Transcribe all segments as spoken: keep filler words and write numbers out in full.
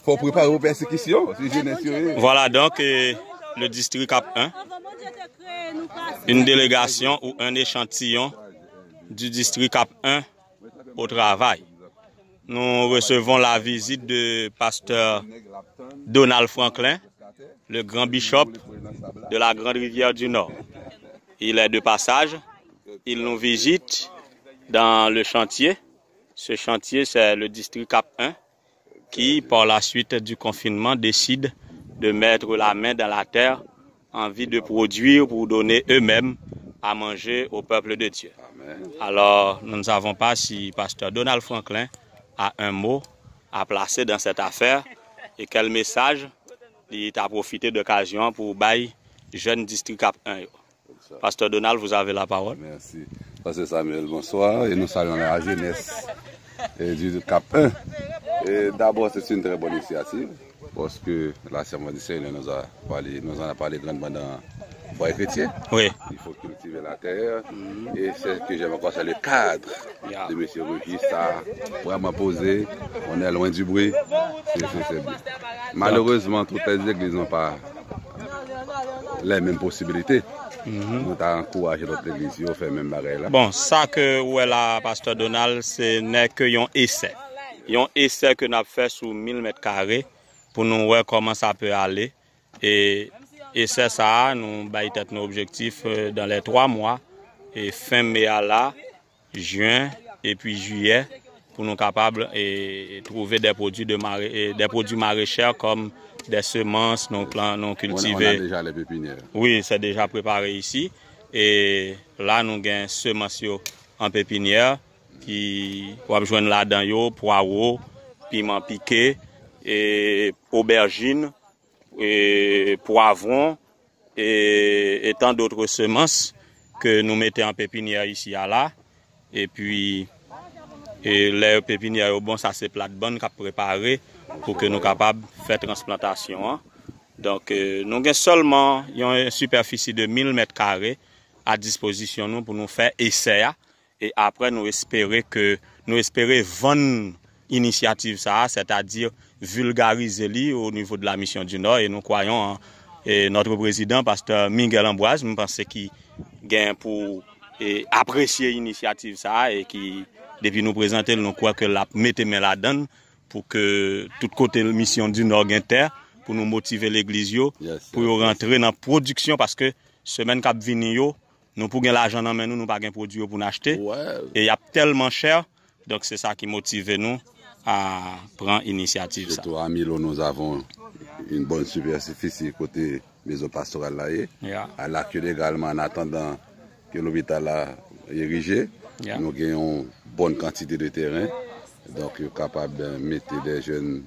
Fò w prepare pou pèsekisyon, se jenès yo ye. Voilà donc, euh, le district Cap un, une délégation ou un échantillon du district Cap un au travail. Nous recevons la visite de pasteur Donald Franklin, le grand bishop de la Grande Rivière du Nord. Il est de passage, il nous visite dans le chantier. Ce chantier, c'est le district Cap un qui, par la suite du confinement, décide de mettre la main dans la terre en vue de produire pour donner eux-mêmes à manger au peuple de Dieu. Alors, nous ne savons pas si pasteur Donald Franklin a un mot à placer dans cette affaire et quel message li ta pwofite de okazyon pou bay jèn distri Cap un yo. Pasteur Donald, vous avez la parole. Merci. Pasteur Samuel, bonsoir. Et nous saluons la jeunesse, eh, du Cap un. Et d'abord, c'est une très bonne initiative, parce que la Semaine du Seigneur nous a parlé, nous en a parlé grandement dans Foyer Chrétien. Oui. Il faut cultiver la terre. Et ce que j'aime encore, c'est le cadre de monsieur Ruki. Ça, vraiment posé. On est loin du bruit. C'est, c'est, c'est bien. Malheureusement, toutes les églises n'ont pas les mêmes possibilités. Nou ta ankouraje lòt legliz yo fè menm bagay la. Bon, sa ke ou wè la, Pasteur Donald, ce n'est que yon esè. Yon esè ke n ap fè sou mil mèt kare pou nou wè kòman sa pe ale. E esè sa a, nou bay tèt nou objektif, euh, dans les trois mois, e fen me a la, jen epi jiyè, pou nou kapab, e, trouve des produits de mare-, e, des produits maraîchers comme des semences, nou plan, nou kiltive. On a déjà les pépinières. Wi, se deja prepare isi. E la, nou gen semans yo an pepinyè, ki w ap jwenn ladan yo, pwawo, piman pike, e, obèjin, e, pwavwon, e, et tant d'autres semences ke nou mete an pepinyè isi a la. Epi, e, lè pepinyè yo bon, sa se platbann k ap prepare pou ke nou kapab fè transplantasyon an. Donk, e, nou gen sèlman yon sipèfisi de mil mèt kare a dispozisyon nou pou nou fè esè a. E apre, nou espere ke, nou espere vann inisyativ sa a, sètadi vilgarize li o nivo de la Mission du Nord. E nou kwayons en, e, notre président, Pasteur Miguel Ambroise, m panse ki gen pou, e, apresye inisyativ sa a e ki, depi nou prezante l, nou kwè ke l ap mete men ladan l pou ke tout kote Mission du Nord gen tè, pou nou motive legliz yo, pou yo rantre nan pwodiksyon, paske semèn k ap vini yo, nou pou gen lajan nan men nou, nou pa gen pwodui yo pou n achte. E y ap tèlman chè. Donk, se sa ki motive nou a pran inisyativ sa. Surtout à Milo, nous avons une bonne superficie kote mezon pastoral la ye. À Lac Cure également, en attendant que l'hôpital la érigé, nou gen yon bòn kantite de teren. Donk, yo kapab, eh, mete de jèn,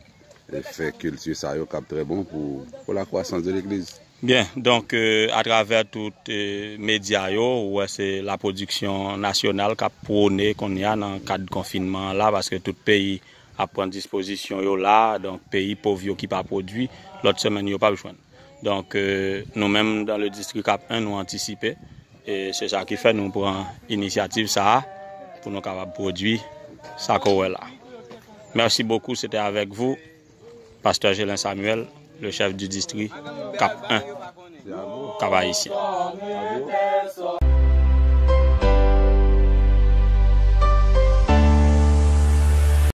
eh, fè kilti sa yo k ap trè bon pou, pour la croissance de l'église. Byen, donk, euh, atravè tout, euh, medya yo, ou wè se la pwodiksyon nasyonal k ap pwone kounye a nan kad konfinman an la, paske tout peyi ap pran dispozisyon yo la, donk peyi pòv yo ki pa pwodui, lòt semèn yo p ap jwenn. Donk, euh, nou menm, dans le district Cap un, nou antisipe, e se sa ki fè nou pran inisyativ sa a pou nou kapab pwodui sa ke w wè la. Merci beaucoup, c'était avec vous, Pasteur Gelin Samuel, le chef du district Cap un, Cap Haïtien.